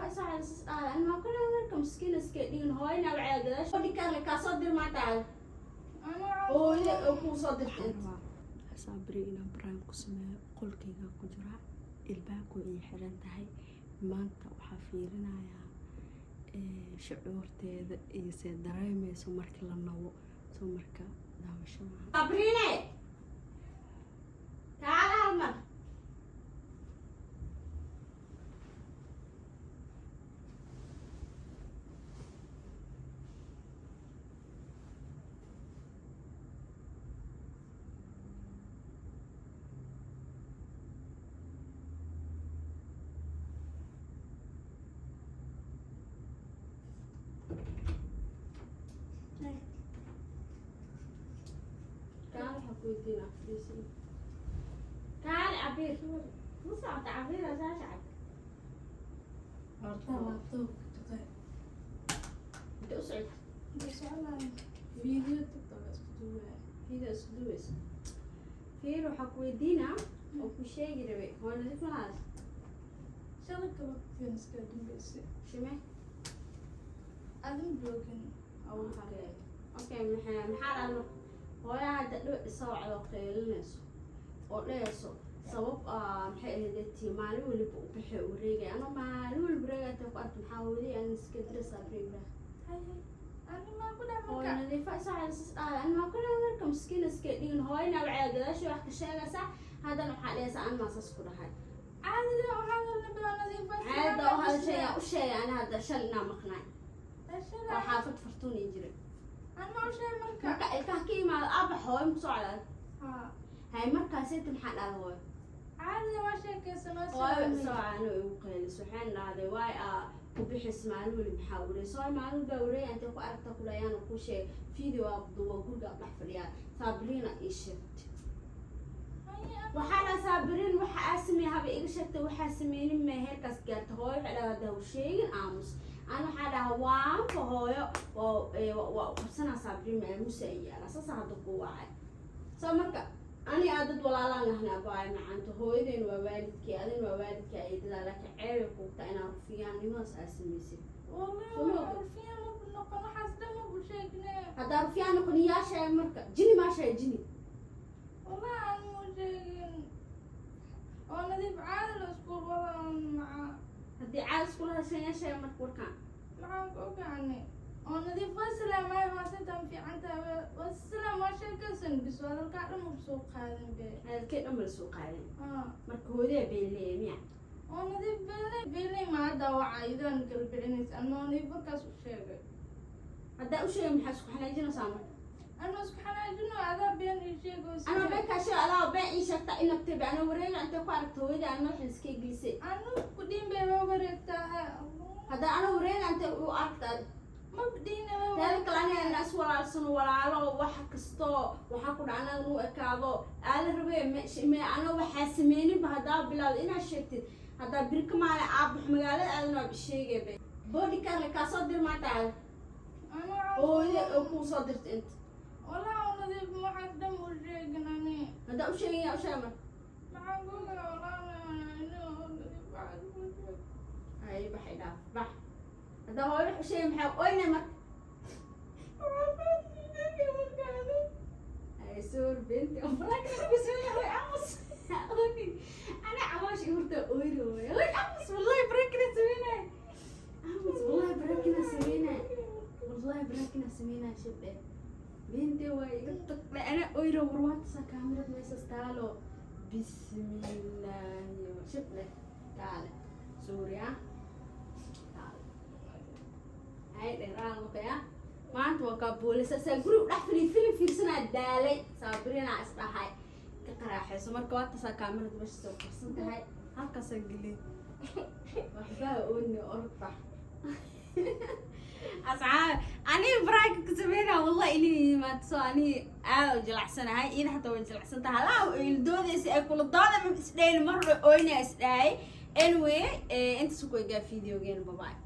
Isoo xalisas ah anmaa kule marka miskiin iska dhigin hooyna wacaa gadaash dhikaarle kaasoo dir maanta hooyo oo kuu soo dirtay inta. Saabri inaan prank ku sameeyo, qolkayga ku jira, ilbaabku ii xiran tahay. Maanta waxaa fiirinayaa shucuurteeda iyo see dareemeyso markii la nabo. Soo marka daawasho wacan. Sabrine, taala hal mar. Kaal, waxaa ku weydiinaa, fadhiisan. Kaal Cabiir, ma socota Cabiir asaa shacab. Horta laptop shaqee. Inta u socota? Inta socdaan video TikTok isku duubaya. Video isku duubeysa. Fiir, waxaa ku weydiinaa oo ku sheegi rabay, hooyo nadiif ma lahaas? Shalay kaba fiiniska dambeysay. Shime. Adin joogin awal hore. Okay, maxaa dhahda hooyaha hadda dhow isoo wacdo, qeylinayso oo dhehayso sabab maxay ahayd tii maalin waliba u baxay wareegay ano maalin waliba wareegay intay ku aragto, maxaa hooyadii aan iska dira Saabri Ibrahim? Hay hay. Ani maa ku dhahay Hooyo marka. nadiifa isoo xalisas ah anmaa kule marka miskiin iska dhigin hooyana wacaa gadaasha wax ka sheegaysaa, haddana waxaa dhehaysaa anmaa saas ku dhahay. Caadiga waxaa hadalna bilaa nadiifa. Caadada oo hadashay u sheegay ani hadda shal inaa maqnaay oo Shalay. xaafad fartuun ii jiray. Ani ma u sheegay marka. Marka ilkaha ka yimaado aaba hooyo maku socdaa? Haa. Hay, markaasayta maxaa dhahda hooyo? Caadiga waa sheekaysan waa Hooyo salaamay. isoo caano igu qayliso, waxaan dhahday waay aa ku bixis maalin wali, maxaa wareey soo maalin baa wareey intay ku aragta kulayaan ku sheeg video aa duwa guriga dhex fadhiyaa. Sabrina ii sheegtay. Hay. Waxaa dhaha Saabiriin waxa aa sameeyey haba iga sheegtay, waxaa sameynin mee heerkaas gaarta? Hooyo waxay dhahdaa hadda ha sheegin, aamus. Aan waxaa dhaha waanka hooyo waa qabsanaa Saabiriin maamusa ay yaala saasa hadda ku wacay. Soo marka ani aa dad walaalaan nahna, abaay macaanto, hooyadeen waa waalidkii, adin waa waalidkii eedadaa, laakiin ceebay kuugta inaa rufiyaannimadaas aa samaysid. Wallahi Soo ma ogid? Rufiyaan ma noqon, waxaas dhan ma bu sheegne. Haddaa rufiyaan noqon, yaa sheegay marka? Jini maa sheegay jini? Wallahi aan mu sheegin. Oo nadiif caadi la isku wadaan maca. Haddii caadi iskula hadashan, yaa sheegay marka warkaan? Maxaan ku ogaanay oo nadiif waa salaamay, waa sidan fiican tahay, waa salaam, waa sheekaysan bis, hadalkaa dhan ma soo qaadan be. Hadalkee dhan ma la soo qaadan? Haa. Marka hooyadaa been leeyahay miya? Oo nadiif beenley beenley ma hadda waca idaan kala bixinaysa anoo nadiif warkaas u sheegay. Haddaa u sheegay, maxaa isku xanaajinaysaa marka? Anoo isku xanaajino, adaa been ii sheegaysa. Anaa been kaa sheeg, adaa been ii sheegta inabtay ba anaa wareega intay ku aragta hooyadii aan madaxa iska gelisay. Anu ku dhiin bay waa wareegtaa. Haddaa anaa wareega intay u aragta? Ma dhiina waa. Teeda kale aniga ina is walaalsano, walaalo wax kastoo waxaa ku dhaca anaga nu ekaado aala rabee me anaa waxaa sameyninba. Haddaa bilowda inaad sheegtid, haddaa birka maale aabax magaalada aadan waa sheegay be bodycarle kaasoo dir maanta Anoo hooyo oo kuu soo dirtay inta. Wallahi oo nadiif waxaas dhan u sheegin ani. Haddaa u sheegin, yaa u sheegay marka? Maxaan ku ogaa wallahi anoo nadiif waxaas u sheegin. Ay, baxay, dhaaf, bax. Haddaa hooyo wax u sheegay, maxaa oyna marka? Waxaa been ii sheegay marka ani. Ay, soor binti way aamus, ana caloosha hurta oyri way way aamus, wallahi prankina sameynay, aamus, wallahi prankina sameynay, wallahi prankina sameynay. Shibdhe binti way iga tagdhe, ana oyro warwaantasa kaamirad meesas taalo. Bismillaahi, shibdhe, kaale suuriya, kaale ay dheeraan luqaya. Maanta waa kaa boolisa saa guriga dhex fadhiya, filim fiirsanaa, daalay, Saabirina is dhahay ka qaraaxayso. Marka waa tasaa kaamirada meesha soo qarsan tahay, halkaasaa gelin, waxbaa ooni orbax. Asxaab, aniga pranka ku sameynaa wallahi inay yimaado soo ani aad u jilacsanahay, iyada xataa way jilacsan tahay. Halaha ildoodaysa ay kula dooda ma isdhayn mar oyna isdhahay. Anyway, intaas ku egaa videogeena. Bye bye.